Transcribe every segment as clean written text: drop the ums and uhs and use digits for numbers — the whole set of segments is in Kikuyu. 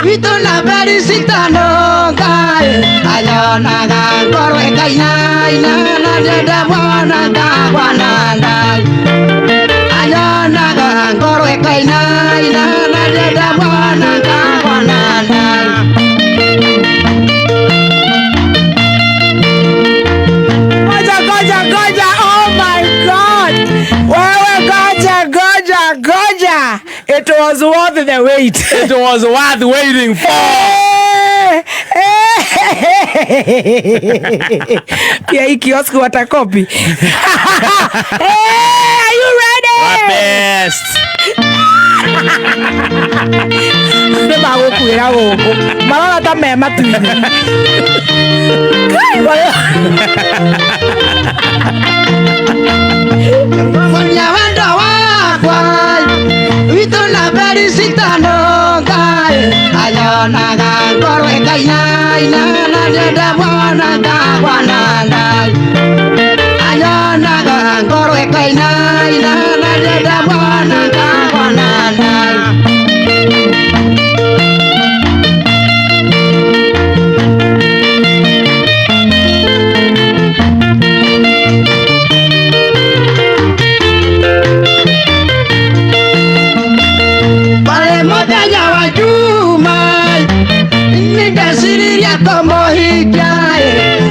Witũ na Felicitano Ngai anyonaga ngoro ĩkainaina na ndĩndamwona ngagwananda anyonaga ngoro ĩkainaina na ndĩndamwona ngagwananda. Ngoja, ngoja, ngoja. Oh my God. Wewe ngoja, ngoja, ngoja. It was worth the wait. It was worth waiting for. Eh, eh. Pia hii kiosk watakopi. Hey, are you ready? Best. Nĩ magũkuĩra gũkũ marona ta me matu-inĩ. Kai, Munya wendo wakwa witũ na Felicitano Ngai anyonaga ngoro ĩkainaina na ndĩndamwona ngagwananda anyonaga ngoro ĩkainaina na ndĩndamwona ngagwananda. Pale mũthenya wa Juma nĩndeciririe kũmũhikia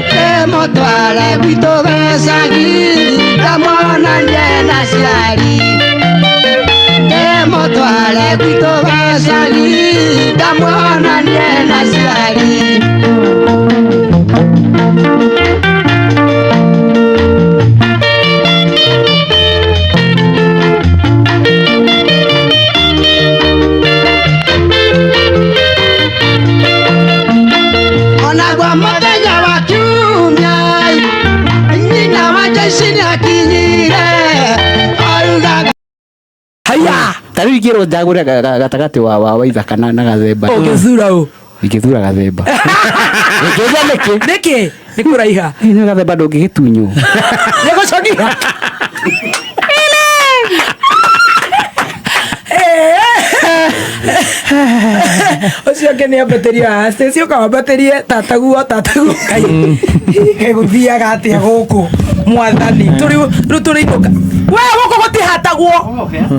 ndĩmũtware gwitũ gĩcagi ngamuonanie na aciari ndĩmũtware gwitũ gĩcagi ngamuonanie na aciari. Onagwo mũthenya wa kiumia nyina wa Jaici nĩakinyire augaga. Haya. Ta rĩu ingĩrwo njagũre gatagatĩ wa Waithaka na Gathemba. Ũngĩthura ũ? Ingĩthura Gathemba. Ingĩũria nĩkĩ? Nĩkĩ? Nĩ kũraiha. Nĩ Gathemba ndũngĩgĩtunywo. Nĩ gũcokia. Ũcio ũngĩ nĩ ambatĩrio haha. Stacy, ũka wambatĩrie tataguo, tataguo. Kai, kaĩ gũthiaga atĩa gũkũ, mwathani? Tũrĩ rĩu tũrĩ inũka we gũkũ gũtihatagwo,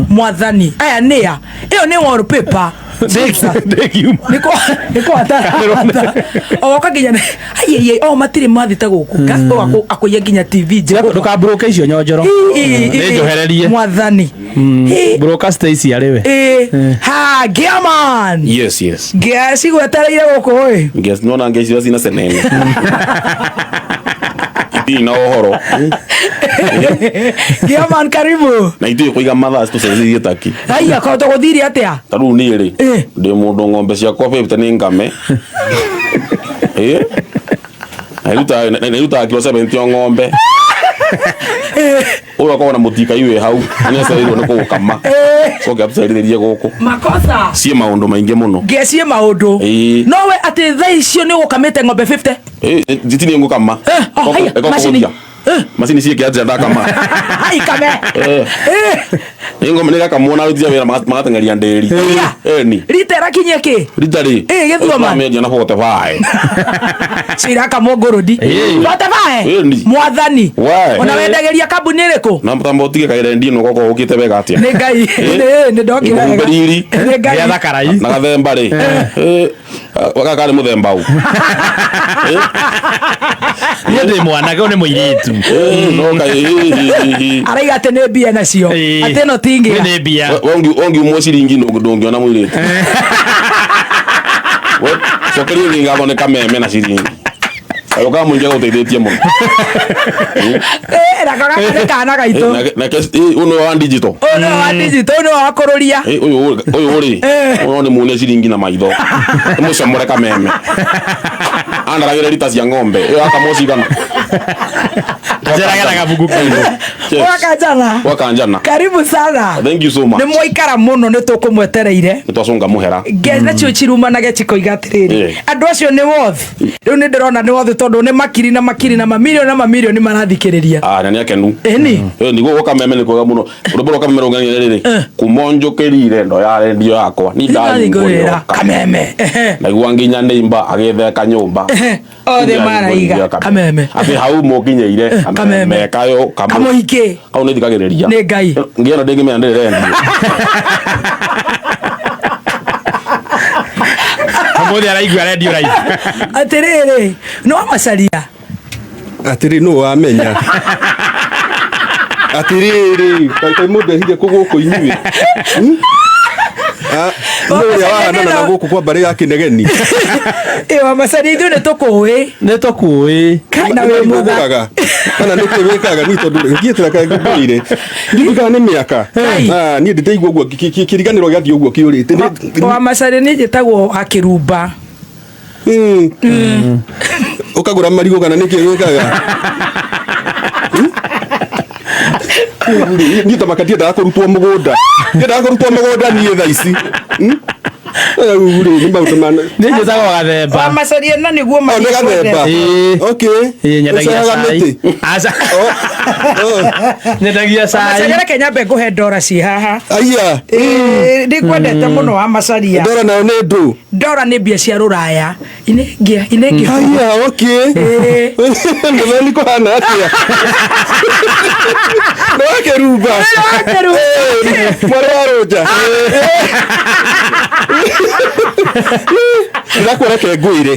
mwathani. Aya nĩa ĩyo nĩ wallpaper. Ndekiuma. Nĩ kũhatara ogoka nginya aiaiai o matirĩ mathita gũkũ akũiya nginya TV njerũ. Ndũkamburuke icio nyonjoro. Nĩ njohererie. Mwathani. Broka Stacy arĩ we. Ĩ, ha Gearman. Yes. Ngea cigwetereire gũkũ ĩ. Nges nona ngeci icio cina senene. Itirĩ na ũhoro. Gearman, karibu. Na ithuĩ kũiga mathaa tũcenjirie taki. Haiya, ko tũgũthire atĩa? Ta rĩu niĩ rĩ, ndĩ mũndũ ng'ombe ciakwa 50 nĩ ngame. Ĩ? Na irutaga kilo 70 o ng'ombe. Ũyũ akoragwo na mũtikai wĩ hau, na nĩacereirwo nĩ kũgũkama. Coke atũcerithĩrie gũkũ. Makosa. Ciĩ maũndũ maingĩ mũno. Ngea ciĩ maũndũ. No we atĩ thaa icio nĩ ũgũkamĩte ng'ombe 50? Ĩ, titi nĩ ngũkama. Oh, haiya, Ĩko macini. kũhũthia. Macini ciĩke atĩa ndakama? Ikame. Nĩ ng'ombe nĩ gakamwo na aruti a wĩra magateng'eria ndĩri. Iya. Ĩni. Rita ĩrakinyia kĩ? Rita rĩ. Gĩthuoma. Tũramĩendia na 45. Cirakamwo ngũrũndi. 45? Ĩni. Mwathani. We. Ona wendagĩria kambuni ĩrĩkũ? Na mũtambo ũtige kaĩra ndino goko ũkĩte wega atĩa? Nĩ Ngai. Nĩ ndokire wega. Ngũmbe riri. Nĩ Ngai. Gĩa thakarai. Na gathemba rĩ. Gaka karĩ mũthemba ũ? Niĩ ndĩ mwanake, ũyũ nĩ mũirĩtu. No kaĩ ĩ. Araiga atĩ nĩ mbia nacio. Atĩ ĩno ti ngĩa. Nĩ mbia. We ũngiumwo ciringi ndũngĩona mũirĩtu. We cokeria ũngĩ ngatho nĩ kameme na ciringi. Kayũ ka mũingĩ gũteithĩtie mũno. Nako gaka nĩ kana gaitũ. Nake ũyũ nĩwe wa digital. Ũyũ nĩwe wa digital, ũyũ nĩwe wa kũrũria. Ũyũ rĩ, ũyũ nĩ muone ciringi na maitho. Mũcomore kameme. Andaragĩre rita cia ng'ombe. Ĩyo akamwo cigana? Aceragĩra gabuku kairũ. Yes. Wakanjana. Wakanjana. Karibu sana. Thank you so much. Nĩ mwaikara mũno, nĩ tũkũmwetereire. Nĩ twacũnga mũhera. Nge nacio cirumanage cikoiga atĩrĩrĩ, andũ acio nĩ woth. Rĩu nĩ ndĩrona nĩ woth tondũ Tondu ni makiri na makiri na mamirioni na mamirioni marathikiriria. Ah, na nĩ akenu. Ĩni. Ĩ niguo gwa Kameme nĩ kwega mũno. Rwĩmbo rwa Kameme rũng'aine rĩrĩ, kuma njũkĩrire ndo ya rendio yakwa ni Ndahingũrĩra ndahingũrĩra Kameme. Ehe. Naigua nginya nĩimba agĩtheka nyũmba. Ehe. Othe maraiga Kameme. Atĩ hau mũkinyĩire Kameme. Kameme kayũ Kamũingĩ. Kau nĩ thikagĩrĩria. Nĩ Ngai. Ngĩona ndĩngĩmenya ndĩrĩ rendio. Ũmũthĩ araigua radio live. Atiriri, no macaria. Atirĩ nũ wamenya atirĩrĩ kaĩ mũndũ ehire kũ gũkũ inyuĩ? Hmm? Ah, nũ ũrĩa wahanana na gũkũ kwa mbarĩ ya kĩnegeni? Ĩ wa macaria, ithuĩ nĩ tũkũĩ. Nĩ tũkũĩ. Kana wĩ mũtha. Ũgũraga kana nĩ kĩ wĩkaga niĩ tondũ ngiĩtĩra kaĩ ngũire ndiũĩ kana nĩ mĩaka. Ngai. Ah, niĩ ndĩtaigua ũguo kĩriganĩro gĩathiĩ ũguo kĩũrĩte. Wa macaria, nĩ njĩtagwo akĩrumba. Ũkagũra marigũ kana nĩ kĩ wĩkaga? Niĩ ta maka ndiendaga kũrutwo mũgũnda, ndiendaga kũrutwo mũgũnda niĩ thaa ici. Hmm? Rĩu rĩ, nĩ maũndũ ma Nĩ njĩtagwo Gathemba. Wa macaria, na nĩguo Oh, nĩ Gathemba. Ĩĩ. Okay. Ĩĩ, nyendagia Ũcehaga cai. mĩtĩ? Aca. Oh, oh. Nyendagia cai. Macaria, reke nyambe ngũhe ndora ci haha. Aya. Ĩĩ, nĩ ngwendete mũno wa macaria. Ndora nayo nĩ ndũ? Ndora nĩ mbia cia rũraya, inengia inengia. Aya, okay. Ĩĩ. Mũthoni kũhana atĩa? Nĩ wakĩrumba? Nĩ wakĩrumba. Ĩĩ, mwarĩ wa Rũnja. Ndĩrakua, reke ngwĩre,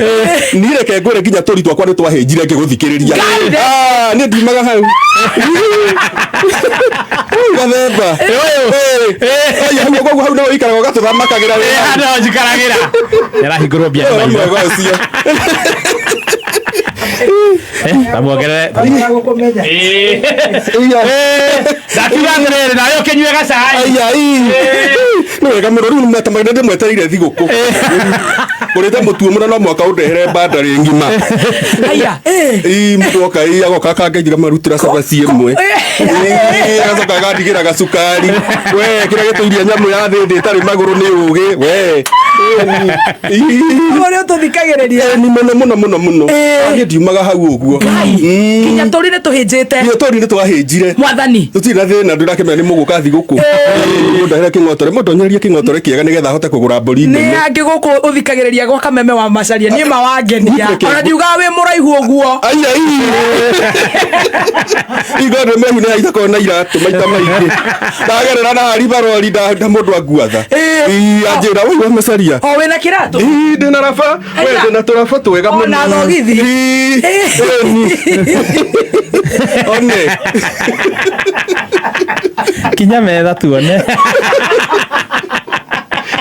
niĩ reke ngwĩre, nginya tũri twakwa nĩ twahĩnjire ngĩgũthikĩrĩria. Ah, niĩ ndiumaga hau. Gathemba. Ĩĩ. Aya, hau koguo hau no ũikaraga ũgatũthamakagĩra wĩ hau. Hau njikaragĩra. Nĩarahingũrwo mbia nĩ Ũyũ maitho. mwega ũcio. Tamuongerere. Gũkũmenya. Iya. Ndakiuga atĩrĩrĩ, nawe ũkĩnyue gacai. Aya, ii. Nĩ wega mũno. Rĩu nĩ ndĩmwetereire thigũkũ ngũrĩte mũtuo mũno, no mwaka ũndehere mbandarĩ ng'ima. Aya, ĩĩ. Ii, mũndũ oka ii agoka akangeithia marutĩra cabaci ĩmwe. Ii, agacoka agandigĩra gacukari. We kĩrĩa gĩtũirie nyamũ ya thĩndĩ ĩtarĩ magũrũ nĩ ũgĩ we. Ii. Ũguo nĩ ũtũthikagĩrĩria. Ĩni, mũno mũno mũno mũno. Ĩĩ. Niĩ ndiumaga hau ũguo. Ngai, nginya tũri nĩ tũhĩnjĩte. Nginya tũri nĩ twahĩnjire. Mwathani. Tũtirĩ na thĩna, ndũrakĩmenya nĩ mũgũka thigũkũ mũndahĩre kĩng'otore, mũndonyerie kĩng'otore kĩega nĩgetha ahote kũgũra mbũri Nĩ nene. angĩ gũkũ ũthikagĩrĩria gwa Kameme wa macaria, niĩ mawangenia. Nĩkĩ? Ona ndiugaga wĩ mũraihu ũguo. Aya, igondå mehu nä haitakorwo na iratå maita maingä ndagerera na haribarori nda må ndå anguatha. Ĩĩ. Anjä ra wai wa macaria. O wĩna kĩratũ. Ii, ndĩ na raba we. Aya. Ndĩ na tũraba twega O na mũno. thogithi. Ii, ĩni. One. Kinya metha tuone.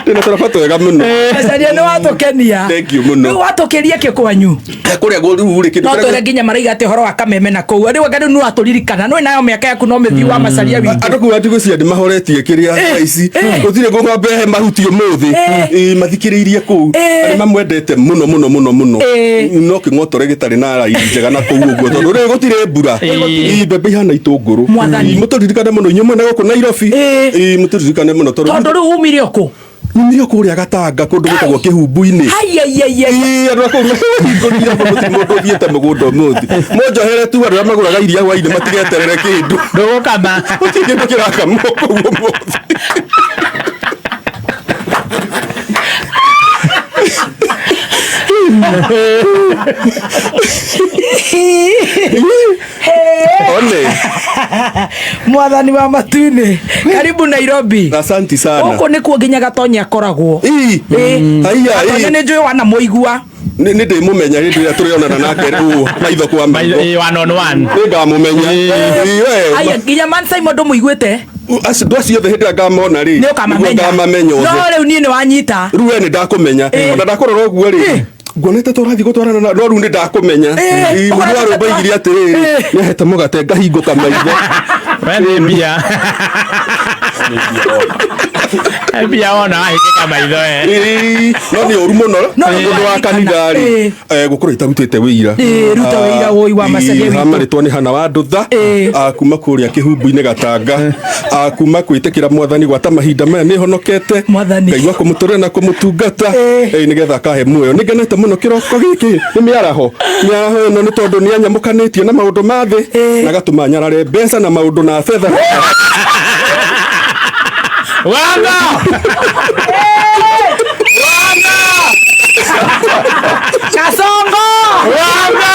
Ndĩ na tũraba twega mũno. Macaria, nĩ watũkenia. Thank you mũno. Rĩu watũkĩria kĩ kwanyu? Kũrĩa rĩu rĩ kĩndũ No kĩrĩa- twĩre nginya maraiga atĩ ũhoro wa Kameme na kũu rĩu anga rĩu nĩ watũririkana nĩ nayo mĩaka yaku no mĩthiu wa macaria witũ. Andå kuu atigå cia mahoretie kä rä a thaa ici gå tirä ngång'ombe he mahuti å må thä mathikä rä irie kå u arä mamwendete må no må no må no må no. No kä ng'otore gä tarä na raini njega na kå u å guo tondå rä gå tirä mbura. Ii, mbembe ihana itå ngå rå. Mwathani. Må tå ririkane må no inyuä mwena gå kå Nairobi. Må tå ririkane må no Tondũ tondå rĩu umire o kũ? nyumire kå rä a Gatanga, kå ndå gå tagwo kä humbu-inä. Haiaiaiai. Ii, andå akå mahingårire gå tirä må ndå å thiä te må gå nda å må thä monjohere tu andå arä a magåraga iria hwainä matigeterere kä ndå. Ndũgũkama. Gũtirĩ kĩndũ kĩrakamwo kũu ũmũthĩ. One. Mwathani wa matu-inĩ, karibu Nairobi. Asanti sana. Gũkũ nĩkuo nginya Gatonya akoragwo. Ii. Ĩĩ. Aya, Gatonya ii. nĩ njũĩ wanamũigua. Nĩ ndĩmũmenya hĩndĩ ĩrĩa tũrĩonana nake rĩu maitho kwa maitho. Ĩĩ, one on one. Nĩ ngamũmenya. Ii, we. Aya, nginya Man Simon ndũmũiguĩte? Acio andũ acio othe hĩndĩ ĩrĩa ngamona rĩ, Nĩ ũkamamenya. nĩguo ngamamenya No othe. rĩu niĩ nĩ wanyita. Rĩu we nĩ ndakũmenya. Ona ndakũrora ũguo rĩ, nguonete tũrathiĩ gũtwarana no rĩu nĩ ndakũmenya. Ĩĩ, Ii, mũndũ wa ũkoretwo rũmba aigire atĩrĩrĩ, Ĩĩ. nĩ ahete mũgate ngahingũka maitho. We nĩ mbia. Mbia wona wahĩkĩka maitho e. Ĩĩ, no nĩ ũru mũno No nĩ mũndũ wa waririkana. kanitha rĩ Ĩĩ. gũkorwo itarutĩte wĩira. Ĩĩ, ruta wĩira wũi wa Macharia Ĩĩ, witũ. marĩtwa nĩ Hana wa Ndutha. Ĩĩ. Kuma kũrĩa kĩhumbu-inĩ Gatanga. Kuma kwĩtĩkĩra mwathani gwata mahinda maya nĩ honokete. Mwathani. Ngaigua kũmũtũrĩra na kũmũtungata. Ĩĩ. Ĩĩ, nĩgetha akahe muoyo. Nĩ ngenete mũno kĩroko gĩkĩ nĩ mĩaraho. Mĩaraho ĩno nĩ tondũ nĩ anyamũkanĩtie na maũndũ ma thĩ Ĩĩ. na agatũma nyarare mbeca na maũndũ na betha. Wanga! Kasongo! Wanga!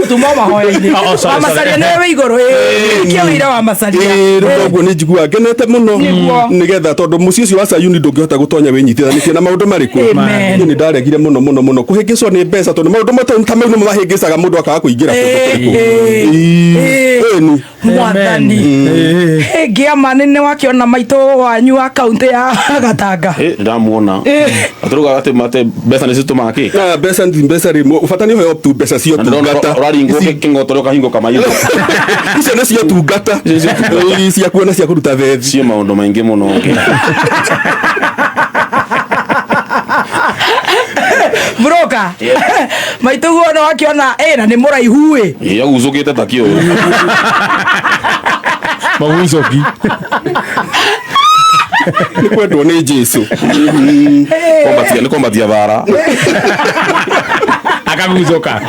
Tuma mahoya-inĩ. Oh, oh, sorry, Wa Macharia sorry. nĩwe wĩ igũrũ. Ĩĩ, kia wĩira wa Macharia. Ĩĩ, rĩu noguo nĩ njiguaga ngenete mũno. Nĩguo. Nĩgetha tondũ mũciĩ ũcio wa Sayuni ndũngĩhota gũtonya wĩnyitithanĩtie na maũndũ marĩkũ. Amen. Niĩ nĩ ndaregire mũno mũno mũno kũhĩngĩcwo nĩ mbeca tondũ maũndũ ta mau nĩmo mahĩngĩcaga mũndũ akaga kũingĩra kũndũ Ĩĩ, kũrĩkũ. ĩĩ, Ĩĩ, ĩĩ. ĩni. Mwathani. Ngĩama nĩ wakĩona maitũ wanyu wa kaũntĩ ya Gatanga. Ndamuona. Atũrugaga atĩ mate mbeca nĩ citũmaga kĩ? Na mbeca mbeca rĩ bata nĩ ũheo tu mbeca cia Na ndĩrona ũtungata. ũraringwo kĩng'otore ũkahingũka maitho. Icio nĩ cia ũtungata. Ĩĩ, cia kuona cia kũruta thethi. Ciĩ maũndũ maingĩ mũno. Broka. Maitũ guo nĩ wakĩona ĩ na nĩ mũraihu ĩ. Ĩĩ, agucũkĩte ta kĩũyũ. Magucoki. Nĩ kwendwo nĩ Jesũ. Kwambatia nĩ kwambatia thara. Akagucũka.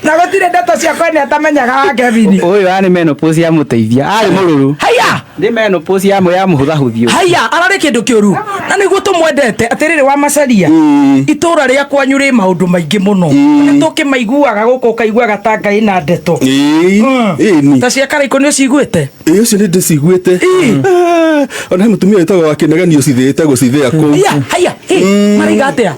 Na gũtirĩ ndeto cia kwene atamenyaga wa Kevin. Ũyũ arĩ menopause ya mũteithia arĩ mũrũrũ. Haya! Nĩ menopause ya yamũhũthahũthio. Haya, ararĩ kĩndũ kĩũru. Na nĩguo tũmwendete atĩrĩrĩ wa Macharia. Itũra rĩa kwanyu rĩ maũndũ maingĩ mũno. Nĩ tũkĩmaiguaga gũkũ ũkaigua Gatanga ĩna ndeto. Ĩĩ, ĩni. Ta cia Karaikũ nĩ ũciguĩte? Ĩĩ, ũcio nĩ ndĩciguĩte. Ah, ona he mũtumia wĩtagwo wa Kĩnegeni ũcithĩĩte gũcithĩa kũu. Haya, haya, hĩ, maraiga atĩa?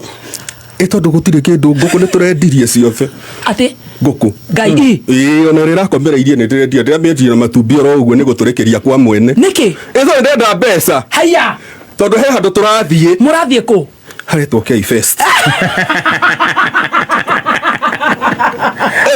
Ĩ tondũ gũtirĩ kĩndũ ngũkũ nĩ tũrendirie ciothe. Atĩ Ngũkũ. Ngai ĩ Ĩĩ, ona ũrĩa ĩrakomereirie nĩ ndĩrendia ndĩramĩendirie na matumbĩ oro ũguo nĩ gũtũrĩkĩria kwa mwene. nĩkĩ? Ĩ tondũ ndĩrenda mbeca. Haya, Tondũ he handũ tũrathiĩ mũrathiĩ kũ? haretwo K-Fest.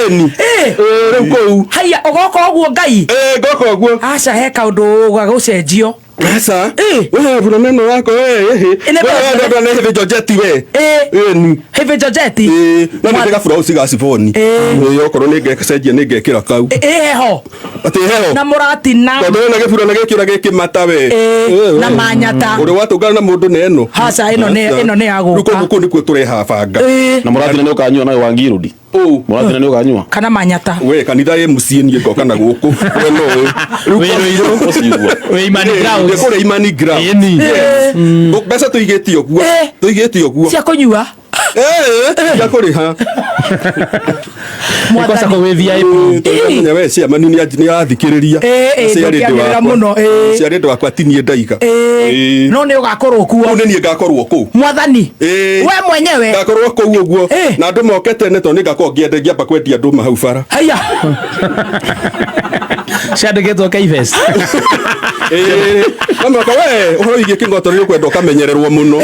Ĩni. Ĩ. Ĩ, rĩu kũu. Haya, ũgoka ũguo Ngai? Ĩ, ngoka ũguo. Aca he kaũndũ gagũcenjio. Aca. Ĩ. We burana ĩno yako we ĩhĩ. Ĩ, nĩ We burana- wenda nĩ hĩbĩ Georgette we. Ĩ. Ĩni. Hĩbĩ Georgette? Ĩ, no nĩ ndĩgabura ga ciboni. Ĩ. Ĩ, okorwo nĩ ngecenjia nĩ ngekĩra kau. Ĩ heho. Atĩ heho. Na mũratina. Tondũ wĩna gĩburana gĩkĩ ũrĩa gĩkĩmata we. Ĩ, na manyata. Ũrĩ watũngana na mũndũ na ĩno. Aca, ĩno nĩ- ĩno nĩ ya gũka. Rĩu kũu kũu nĩkuo tũrehabanga. Ĩ. Na mũratina nĩ ũkanyua nawe wa ngirudi. Ũ. Mũratina nĩ ũkanyua. Kana manyata. We kanitha ĩ mũciĩ niĩ ngoka na gũkũ. We no ũĩ. Rĩu Wĩ- Ũcigua. Wĩ Imani Grounds. Ndĩ kũrĩa Imani Grounds. Ĩni. Yes. Mbeca tũigĩte ũguo. Ĩ. Tũigĩte ũguo. Cia kũnyua. Ĩ, cia kũrĩha. Nĩkosa kũ wĩ VIP. Tondũ we chairman nĩ arathikĩrĩria. Ĩ, ĩ, Ciarĩ ndĩ ndũkĩanĩrĩra wakwa. mũno, ĩ. Ciarĩ ndĩ wakwa ti niĩ ndaiga. Ĩ. Ĩ. No nĩ ũgakorwo kuo. Kũu nĩ niĩ ngakorwo kũu. Mwathani. Ĩ. We mwenyewe. Ngakorwo kũu ũguo. Ĩ. Na andũ moke tene tondũ nĩ ngakorwo ngĩenda ngĩamba kwendia ndũma hau bara. Haya. Ciandĩkĩtwo K-Fest. Ĩ. No mũhaka we ũhoro wĩgiĩ kĩng'oto nĩ ũkwenda ũkamenyererwo mũno.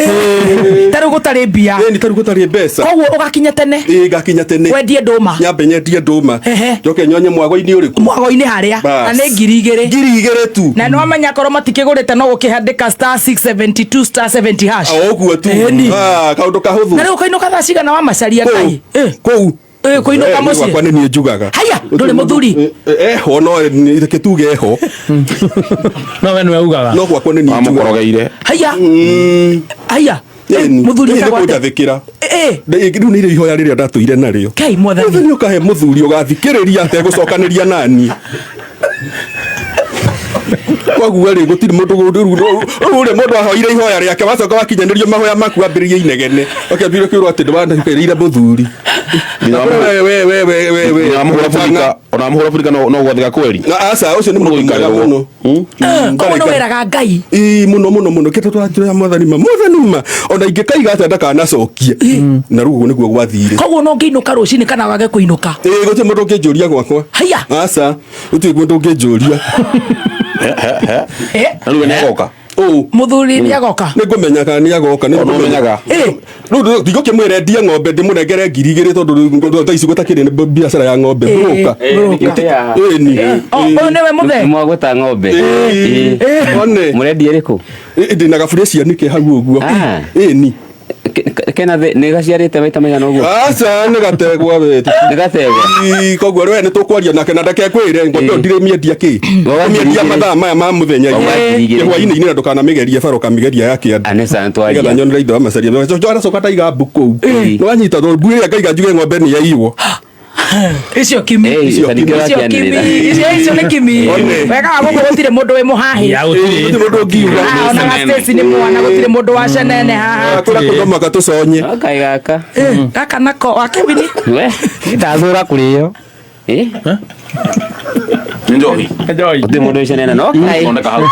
Ta rĩu gũtarĩ mbia. Ĩ, nĩ ta rĩu gũtarĩ mbeca. Koguo ũgakinya tene. Ĩ, ngakinya tene. Wendie ndũma. Nyambe nyendie ndũma. Ehe. Njoke nyonye mwago-inĩ ũrĩkũ? Mwago-inĩ harĩa. Bas. Na nĩ 2,000. 2,000 tu. Na nĩ wamenya korwo matikĩgũrĩte no gũkĩhandĩka star 672 star 70 hash. O ũguo tu. Ĩni. Ah, kaũndũ kahũthũ. Na rĩu ũkainũka thaa cigana wa Macharia Ngai? Ĩ. Kũu. Ĩ, kũinũka Eh, niĩ mũciĩ. gwakwa nĩ niĩ njugaga. Haya, ndũrĩ mũthuri? Eho no reke tuge eho. No we nĩwe ugaga. No gwakwa nĩ niĩ njugaga. Amũkorogeire. Haya. Haya. Ĩni. Mũthuri Ĩ, nĩ etagwo atĩa? kũnjathĩkĩra. Ĩ. Rĩu nĩ ihoya rĩrĩa ndatũire narĩo. Ngai mwathani. Mwathani ũkahe mũthuri ũgathikĩrĩria ategũcokanĩria naniĩ. Koguo rĩ gũtirĩ mũndũ rĩu rĩ mũndũ ahoire ihoya rĩake wacoka wakinyanĩrio mahoya maku ambĩrĩrie inegene ũkĩambĩrĩria kwĩrwo atĩ ndĩwanĩrĩire mũthuri. We we we we we we. Ona mũhũra burika, ona mũhũra burika no gwathĩka kweri. Na aca ũcio nĩ mũndũ mwega mũno. Koguo nĩ wĩraga Ngai. Ĩ mũno mũno mũno kĩndũ tũranjĩra mwathani ma mwathani ma ona ingĩkaiga atĩa ndakanacokie na rĩu ũguo nĩguo gwathire. Koguo no ũngĩinũka rũcinĩ kana wage kũinũka. Ĩ gũtirĩ mũndũ ũngĩnjũria gwakwa. Haya. Aca gũtirĩ mũndũ ũngĩnjũria. Na rĩu we nĩ agoka. Ũ. Muthuri ni agoka. Nĩ ngũmenya kana nĩ agoka, nĩ Tondũ ũmenyaga. Eh. Rĩu ndigũkĩmwĩra endie ng'ombe ndĩmũnengere 2000 tondũ rĩu thaa ici gũtakĩrĩ nĩ biacara ya ng'ombe. Eh, Broker. broker. Ĩni. Oh, ũyũ nĩwe mũthee. Mwagweta ng'ombe. Ĩĩ. One. Mũrendia ĩrĩkũ? Ndĩ na gaburia cianĩke hau ũguo. Ah. Ĩni. Kena nĩ gaciarĩte maita maigana ũguo? Aca, nĩ gategwa we. Nĩ gategwa. Ii, koguo we nĩ tũkwaria nake na ndakekwĩre ng'ombe ĩyo ndirĩmĩendia kĩ Wauga mĩendia 2000. mathaa maya ma mũthenya. Wauga 2000. Hwainĩ-inĩ na ndũkanamĩgerie bara ũkamĩgeria ya kĩanda. Anesa Nĩgetha ntwaria. nyonere indo amacaria aracoka ndaiga mbu kũu nĩwanyita tondũ mbu ĩrĩa ngaiga njuge ng'ombe nĩ yaiywo. Icio kimi. Eh, Icio ta ningĩ Icio kimi. ũrakĩanĩrĩra. Icio nĩ kimi. One. Wega wa gũkũ gũtirĩ mũndũ wĩ mũhahĩ. Ya gũtirĩ. Gũtirĩ mũndũ ũngiuga. Ah, ona ga Stacy nĩ mwana gũtirĩ mũndũ wa cenene haha. Kũrĩa kũndũ mwaka tũconye. Kai gaka. Eh, gaka nako wa Kevin. We. Ndathũra kũrĩo. Eh? Nĩ njohi. Enjoy. Gũtirĩ mũndũ wĩ cenene no kai. Thondeka hau.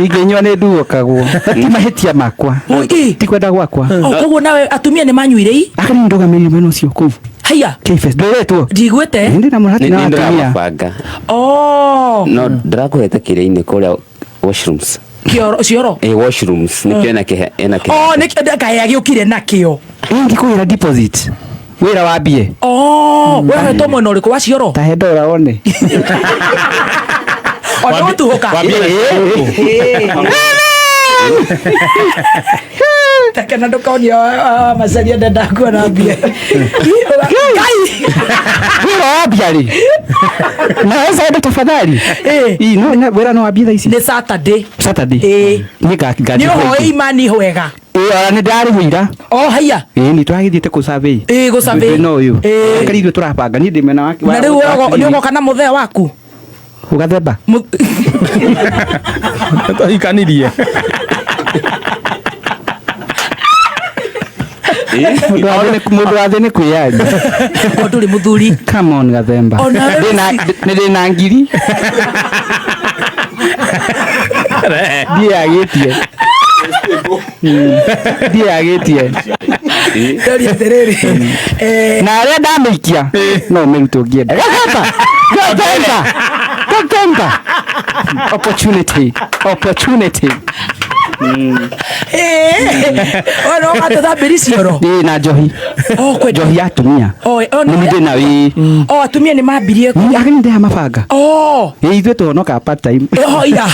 Ingĩnyua nĩ nduũkagwo. Na ti mahĩtia makwa. Ĩ. Ti kwenda gwakwa. Oh, koguo nawe atumia nĩ manyuire i? Aka nĩ ndũgamĩrĩire mwena ũcio kũu. Haiya. Kfs ndwĩrĩtwo. Ndiguĩte. Ndĩ na mũrati Nĩ na atumia. ndĩramabanga. Oh. No ndĩrakũhete kĩrĩa-inĩ kũrĩa washrooms. Kĩoro cioro. Eh, washrooms nĩkĩo ena kĩhe ena kĩhe. Oh, nĩ kahĩa gĩũkire nakĩo. Ĩ ngĩkũgĩra deposit. Wĩra wambie. Oh, we wetwo mwena ũrĩkũ wa cioro? Ta he ndora wone. O nĩ gũtuhũka. Wambie na Takena ndũkonio macaria ndenda kuona mbia. Ngai. Wĩra wambia rĩ. Naweza enda tafadhali. Eh. Ĩ no na wĩra no wambie thaa ici. Nĩ Saturday. Saturday. Ĩ. Nĩ nga Nĩ ũhoe imani wega. Ĩ ona nĩ ndarĩhwo ira. Oh, haiya. Ĩ nĩ twagĩthiĩte kũ survey. Ĩ, gũ survey. No ũyũ. Ĩ. Kari ithuĩ tũrabanga niĩ ndĩ mwena wa Na rĩu nĩ ũgoka na mũthee waku. Ũgathemba. Twahikanirie. Mũndũ wa thĩ nĩ kwĩyaria. O ndũrĩ mũthuri. Come on Gathemba. Ona we Nĩ ndĩ na ngiri. Ndiagĩtie. Ndiagĩtie. Ndoria atĩrĩrĩ. Eh, Na arĩa ndamĩikia no ũmĩrute ũngĩenda. Gathemba. Gathemba. Gathemba. Opportunity. Opportunity. eh, we no ũgatũthambĩria cioro. Ĩ na njohi. Oh, kwenda. Njohi ya atumia. Oh, oh, Nĩ ndĩ na wĩ. Oh, atumia nĩ mambirie. Ageni ndĩ mabanga. Oh. Ĩ ithuĩ tũhonoka part time. Oh, ira.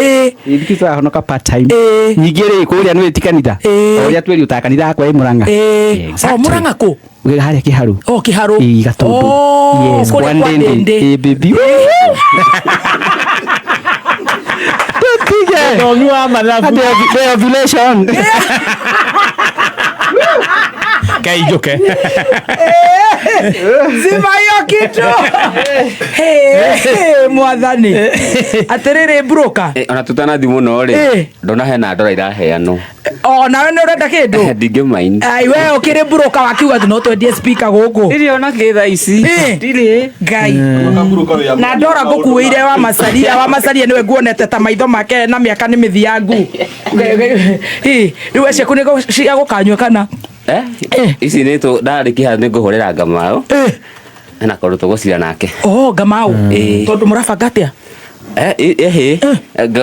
Eh. Ithuĩ tũrahonoka part time. Ĩ. Ningĩ rĩ kũrĩa nĩ wĩti kanitha. Ĩ. O ũrĩa twĩriũtaga kanitha yakwa ĩ Mũrang'a. Eh. Oh, Exactly. Mũrang'a kũ? Wĩ harĩa Kĩharũ. Oh, Kĩharũ. Ĩ Gatũndũ. Oh, Yes, kũrĩa kwa kwa Ndĩndĩ. Ndĩndĩ. Ĩ baby. Tũtige. Thomi wa mathabu. The ovulation. Kai njuke. Zima hiyo kitu. Hey, hey, mwathani. Atĩrĩrĩ broker. Eh, ona tũtanathi mũno rĩ Eh. ndona hena ndora iraheanwo. Oh, nawe nĩ ũrenda kĩndũ? Ndingĩ mind. Ai we ũkĩrĩ broker wakiuga atĩ no twendie speaker gũkũ. Ndirĩ ona kĩ thaa ici. Eh. Ndirĩ. Ngai. Na ndora ngũkuĩire wa macaria wa macaria nĩwe nguonete ta maitho make na mĩaka nĩ mĩthiangu. Ĩ, rĩu ciaku nĩ cia gũkanyua kana? Eh? Ici nĩ tũ ndarĩkia haha nĩ ngũhũrĩra Ngamau. Eh. Hena kaũndũ tũgũcira nake. Oh, Ngamau. Ĩ. Tondũ mũrabanga atĩa? Eh, ĩhĩ.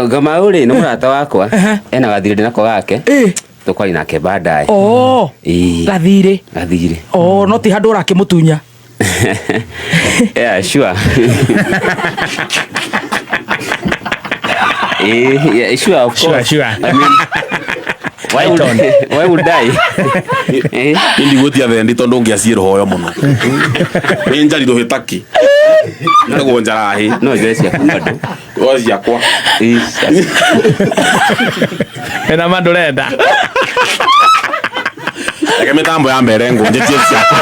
Ngamau rĩ nĩ mũrata wakwa. Ehe. Ena gathirĩ ndĩ nako gake. Ĩ. Tũkwaria nake baadaye. Oh. Ĩ. Gathirĩ. Gathirĩ. Oh, no ti handũ ũrakĩmũtunya. Yeah, sure. Eh, yeah, sure, of Sure, course. sure. I mean, why would, why would I? Eh? Nĩ ndigwĩtia thendi tondũ ngĩaciĩ rũhoyo mũno. Nĩ njari rũhĩtaki. Njagwo njarahi. No njĩra ciaku bado. Wa ciakwa. Eh, Ena ma ndũrenda. Reke mĩtambo ya mbere ngũnjĩtie ciakwa.